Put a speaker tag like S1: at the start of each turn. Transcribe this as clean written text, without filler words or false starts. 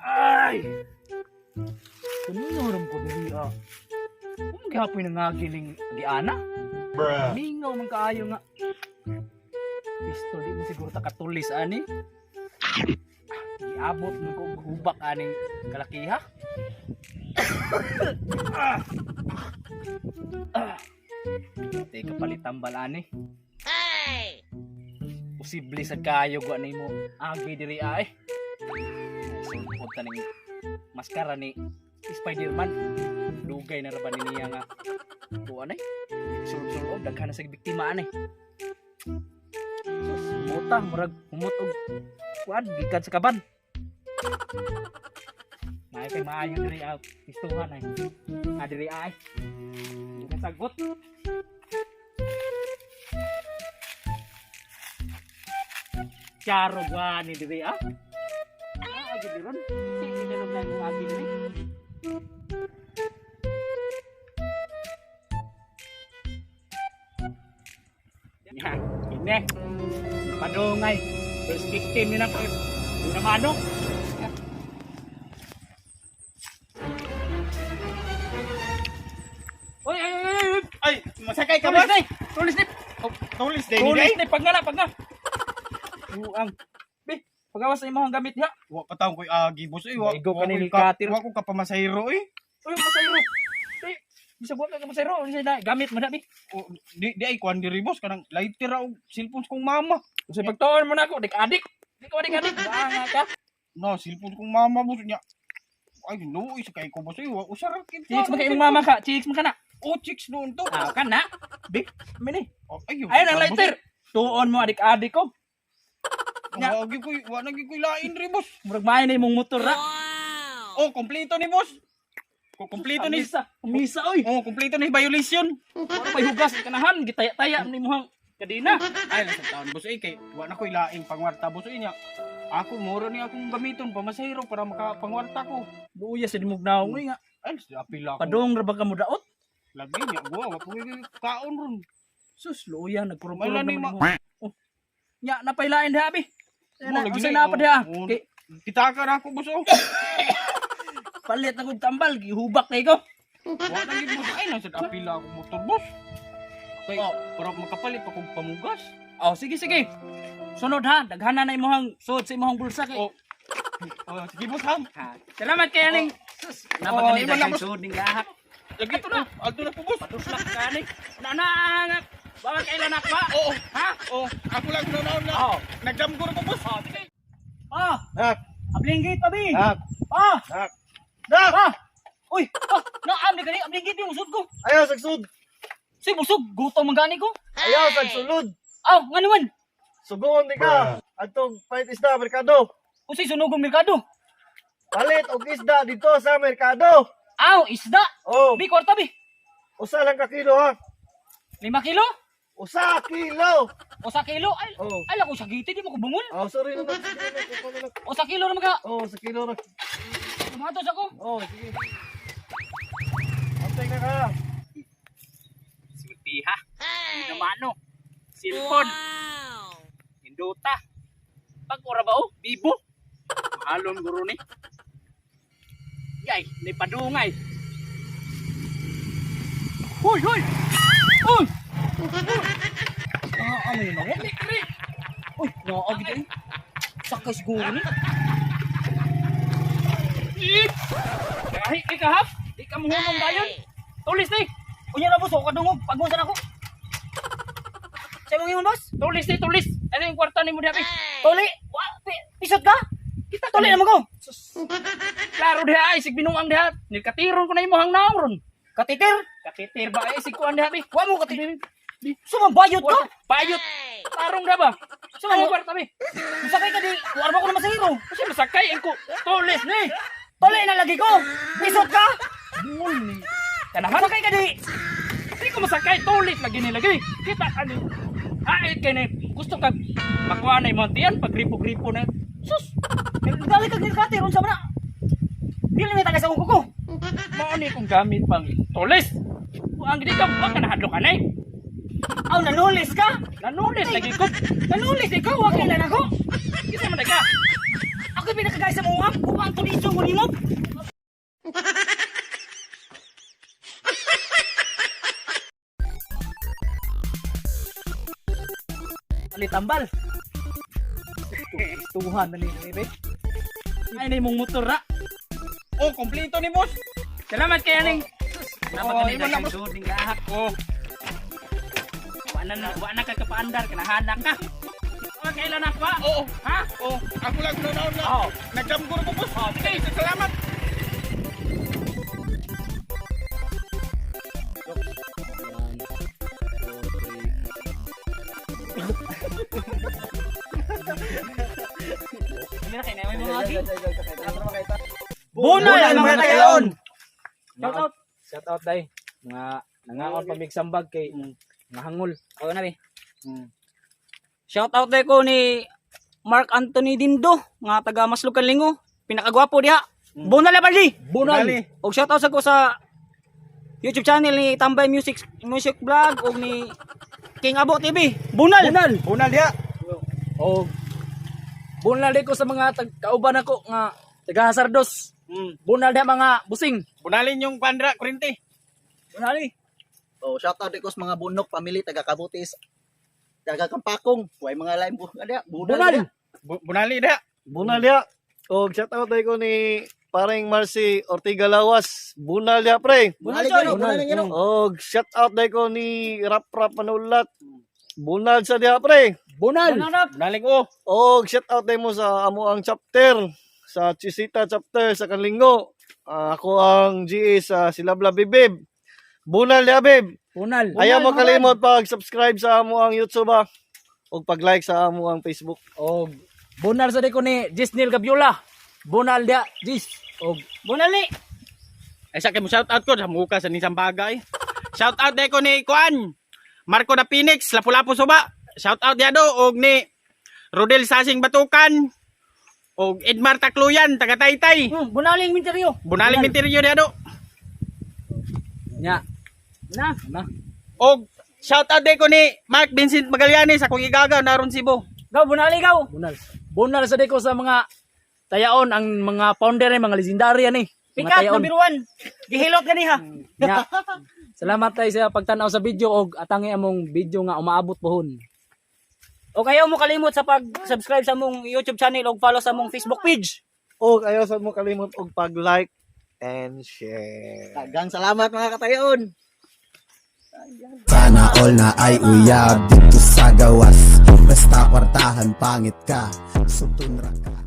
S1: Ay! Kanino ram ko diri ah. Kung gihapoy na nga giling giana.
S2: Bruh.
S1: Mingaw man kaayo nga. Pistol di mo siguro ta katulis ani. Giabot mo ko og hubak aning kalakiha. Ah. Ah. Teka, palitambal ani. Posible sa kayo gwa nimo agi diri ay. Sulpot ta ning maskara ni Spider-Man. Dugay na ra ba ni niya nga kuan ay? Sulod-sulod daghan na sa biktima ani. Sus, muta murag humot og kuan gikan sa kaban. Maayo kay maayo diri ah, pistuhan ay. Ah, diri ay. Di ka sagot. Charo gwa ni diri ah. Ah, agi ron. Sige na lang yung agi diri. Ya, ini. Padungay. First victim ni na ko. Una manok. Oy, ay, ay, ay, ay.
S2: Ay, masakay ka
S1: Tulis
S2: ba?
S1: ni. Tulis ni.
S2: Tulis day
S1: Tulis
S2: ni.
S1: ni pagngana, pagngana. Uang. Be, pagawas sa imong gamit ha.
S2: Wa pa taon ko'y agi boss eh. Wa
S1: Maigo ka
S2: wa
S1: ni
S2: ko'y
S1: Katir.
S2: Wa ko ka pamasahero eh.
S1: Uy, masayro. Uy, bisag wa ka masayro, unsa na gamit mo na bi.
S2: O, di ay kuan diri boss kanang lighter ra og cellphone kong mama.
S1: Unsa pagtuon mo na ako, dik adik. Di ko adik adik. Banga ka.
S2: No, cellphone kong mama boss niya. Ay, no, isa kay ko boss eh. Wa usar ra kid.
S1: Chicks man kay imong mama ka, chicks man ka na.
S2: Oh, chicks noon to.
S1: Ah, ka na. Bi, mini.
S2: Oh, ayun.
S1: Ayun ang lighter. Tuon mo adik adik ko.
S2: Wa gi ko'y wa na gi ko'y lain ri boss.
S1: Murag maayo na imong motor ra.
S2: Oh, kompleto ni boss. Kompleto ni
S1: Umisa, umisa oy.
S2: Oh, kompleto ni violation.
S1: Wala pa'y hugas kanahan, gitaya-taya ni imong kadina.
S2: Ay, nasa taon boss eh kay wa na ko'y laing pangwarta boss eh niya. Ako mura ni akong gamiton pamasahero para makapangwarta ko.
S1: Luya sa dimog naong oy nga.
S2: Ay, sa apila ko.
S1: Padong ra ba ka mo daot?
S2: Lagi niya guwa, wa ko kaon ron.
S1: Sus, luya nagkurog-kurog
S2: May
S1: naman
S2: ma-
S1: imo. Oh. Nya napailain diha bi.
S2: Mo, lagi
S1: Unsa
S2: na,
S1: na pa diha?
S2: oh, oh.
S1: Kay
S2: Pitaka ra ako boss oh.
S1: palit na kog tambal, gihubak kay ko.
S2: Wa na gid boss. Ay, nasa apila ako motor boss. Kay
S1: Oh.
S2: para makapalit pa kog pamugas.
S1: Oh, sige sige. Sunod ha, daghana na imong sud sa imong bulsa kay.
S2: Oh. Oh, sige boss ha.
S1: Ha. Salamat kay aning. Sus,
S2: Oh,
S1: napakani
S2: imo na,
S1: daghang
S2: boss.
S1: sud ning gahak.
S2: Lagi
S1: Ato na.
S2: Oh, Alto na po boss.
S1: Patuslak ka ni. Na na nga. Bawa kailan na pa?
S2: Oo.
S1: Ha?
S2: Oh, ako lang na na.
S1: Oh.
S2: Nagdamgo ra ko boss.
S1: Oh, sige. Oh,
S3: Nak,
S1: ablinggit pa bi.
S3: nak,
S1: Ah,
S3: nak. Nak!
S1: ah. Uy, ah, naam ni kani ablinggit yung usod ko.
S3: Ayaw sa sud.
S1: Si busog, gutom man gani ko.
S3: Ayaw sa sulod.
S1: Aw, nga naman.
S3: Sugoon di ka. Atong palit isda merkado.
S1: Unsay sunugong merkado?
S3: Palit og isda dito sa merkado.
S1: Aw, isda.
S3: Oh,
S1: Bi kwarta bi.
S3: usa lang ka kilo ha.
S1: 5 kilo?
S3: 1 kilo.
S1: 1 kilo? Ay,
S3: Oh.
S1: ay ako sa giti, di mo ko bungol.
S3: Oh, sorry na. Sige na, kuko na lang.
S1: 1 kilo naman ka.
S3: Oh, 1 kilo ra.
S1: Tumatos ako.
S3: Oh, sige. Antay ka ka.
S1: Sulti ha. Hey. Naman no. Silpon. Wow. Induta. Pag ora ba oh, bibo. Mahalon guro ni. Yay, may padungay. Huy, huy. Uy! Ah, ano yun ako? Uy, naag ito eh. Sakay siguro ni. Kahit ikaw hap, di ka muhunong dayon. Tulis ni.
S4: Unya na boss, ako kadungog. Pagunsan ako. Sa imong ingon boss?
S1: Tulis ni, tulis. Ano yung kwarta ni mo diha? eh?
S4: Tuli, wa pisot ka?
S1: Kita
S4: Tuli naman ko.
S1: Klaro diha ay sig binuang diha. Nikatiron ko na imong naong ron.
S4: Katitir.
S1: Katitir ba ay sig kuan diha bi.
S4: Wa mo katitir. Sumang bayot ka?
S1: Bayot. Tarong da ba?
S4: Sumang
S1: Ano kwarta bi?
S4: Musakay ka di, wa ko na masahiro.
S1: Kasi masakay ang ko. Tulis ni.
S4: Tuli na lagi ko. Pisot ka?
S1: Bungol ni. Kanahan
S4: Musakay ka di.
S1: di ko masakay tulis lagi ni lagi. Kita ani. Ait kay ni gusto ka makuha na imong tiyan pag gripo-gripo na. Sus,
S4: Dali kag nilkatir unsa man na? Dili na taga sa akong kuko.
S1: mao ni kong gamit pang tulis. Ang di ka wa ka nahadlok anay.
S4: Aw nanulis ka?
S1: Nanulis lagi ko.
S4: Nanulis ikaw, wa kailan ako?
S1: Kisa man ka.
S4: Ako pinakagay sa mga buang tuliso mo nimo.
S1: Ali tambal. Tuhan na ni be. Ay na imong motor ra.
S2: Oh, kompleto ni boss.
S4: Salamat kay aning.
S2: Oh, imo na, boss.
S4: Ning gahak.
S2: Oh,
S4: Wa na ka kapaandar kanahanak ka. Wa kailan na kwa?
S2: oo.
S4: Ha?
S2: Oh, ako lang naon na.
S4: Oh.
S2: Nagdamgo ko, boss.
S4: Oh, sige.
S2: Salamat.
S4: Hindi na kay na may mga agi.
S3: Bunal, mga tayon!
S4: Shout out.
S1: Shout out day. Mga nangaon pa mig sambag kay mga hangol.
S4: Oh, na be. Shout out day ko ni Mark Anthony Dindo nga taga Maslukan Lingo. Pinakagwapo diha. Bunal na barli.
S1: Bunal.
S4: Og shout out sa ko sa YouTube channel ni Tambay Music Music Vlog og ni King Abo TV. Bunal.
S1: Bunal.
S2: Bunal diha.
S1: Og bunal day ko sa mga kauban nako nga taga Hasardos. Bunal day mga busing.
S2: Bunalin yung pandra, kurente.
S4: Bunal. Eh.
S5: Oh, shout out ko sa mga bunok family taga Kabutis, taga Kampakong, way mga lain bu ada,
S1: Bunal.
S5: bunal.
S2: Bunali diha.
S3: Bunal ya. Og shout out ko ni pareng Marcy Ortiga Lawas. Bunal ya, pre.
S5: Bunal
S4: Bunal,
S5: gino, bunal gino.
S3: Og shout out ko ni Rap Rap Manulat. Bunal sa diha, pre.
S1: Bunal.
S4: Bunal rap.
S2: Bunaling oh.
S3: Og shout out mo sa amo ang chapter sa Chisita chapter sa Kanlingo. Ah, ako ang GA sa Silabla Bibib. Bunal ya, babe.
S1: Bunal.
S3: Ayaw mo kalimot pag-subscribe sa amo ang YouTube ah. Og pag-like sa amo ang Facebook.
S1: Og bunal sa day ko ni Jisnil Gabiola. Bunal dia Jis. Og
S4: Bunal ni.
S2: Ay sa kay mo shout out ko sa muka sa nisang bagay. Shout out ko ni Kuan. Marco da Phoenix, Lapu-Lapu Suba. Shout out diha do og ni Rodel Sasing Batukan og Edmar Takluyan taga Taytay.
S4: Bunaling minteryo.
S2: Bunaling Minteryo diha do.
S1: nya
S4: Na.
S1: na.
S2: Og shout out ko ni Mark Vincent Magallanes akong igagaw naron Cebu.
S4: Gaw bunali gaw.
S1: Bunal. Bunal sa day ko sa mga tayaon ang mga founder ni mga legendary ani. Mga
S4: Pikat
S1: tayaon.
S4: number 1. Gihilot ganiha.
S1: Nya. Salamat tayo sa pagtan-aw sa video og atangi among video nga umaabot pohon.
S4: O kayo mo kalimot sa pag-subscribe sa among YouTube channel og follow sa among Facebook page.
S3: Og ayaw sa mo kalimot og pag-like and share.
S5: Daghang salamat mga katayon.
S6: Sana all na ay uyab dito sa gawas. Basta kwartahan pangit ka, sutun ra ka.